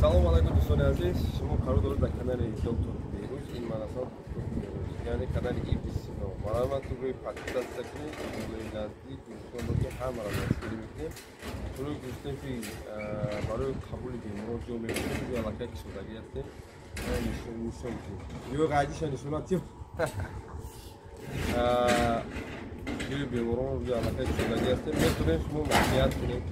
Салом алайкум, дӯстони азиз. Шумо қарор доред дар канали Доктор Берӯз. Ин ман ҳастам, Доктор Берӯз, яъне канали Ибни Сино. Марҳамат, рӯи подписаться кунед, рӯи наздик дӯстонро, ки ҳамаро дастгирӣ мекунем. Рӯи гуфтем, ки барои қабули беморон ҷо мекунем, ҷо аллакай кушодагӣ ҳастем. Нишон ё ғайдиша нишонат, ҷои беморон рӯи аллакай кушодагӣ ҳастем. Метавонем шумо маслиҳат кунем.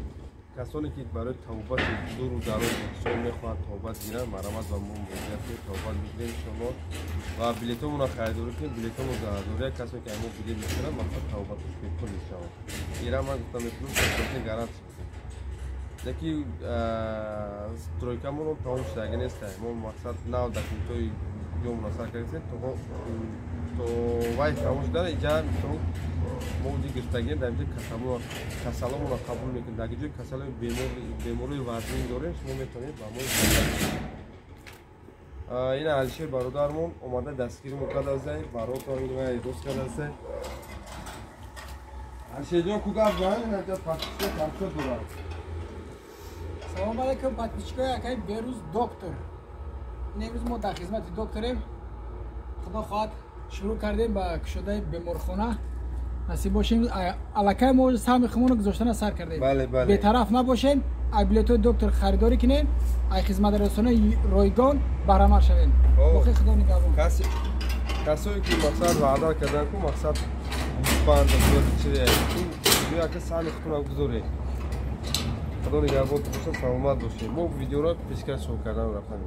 Касоне ки барои тавбати дуру дароз сон мехоҳанд тавбат гиранд, марҳамат, ба мо муроҷиат кунед, тавбат мегирем иншоалло. Ва билетомонро харидорӣ кунед, билетомо дория. Касоне ки мо билет мехаранд, мақсад, тавбатош бепул мешавад. Ира ман гуфтам, метавонам гарантия бидем. Яки стройкамонро тамом шудаги нест, мо, мақсад, нав документҳои ҷомона сар кардем, то вай тамом шудан. Иҷа мисол мо уҷи гирифтагием, дар инҷа касаломонро қабул мекунем. Дар ҷои касалои бемории вазнин дорем, шумо метавонед ба мо. Ина Алишер бародармон омада дастгиримон кардасай, баротон рост кардасай. Алишерҷон, ку гап зан, инаҷа подписчика тамошо дорад. Салом алайкум, подписчикои акаи Берӯз Доктор. Ин имрӯз мо дар хизмати докторем. Худо хоҳад, шурӯъ кардем ба кушодаи беморхона. Насиб бошем, аллакай мо саҳми худмонро гузоштана сар кардем. Бетараф набошем, ай билетҳои доктор харидорӣ кунем, ай хизматрасонаи ройгон баҳраманд шавем. Боқи Худо нигаҳбон. Касое ки, мақсад, ваъда кардан ку, мақсад, гӯсфанд яка саҳми худтонро гузоред. Худо нигаҳбон бошад, саломат бошед. Мо видеоро пешкаш шумо кардан рафтан.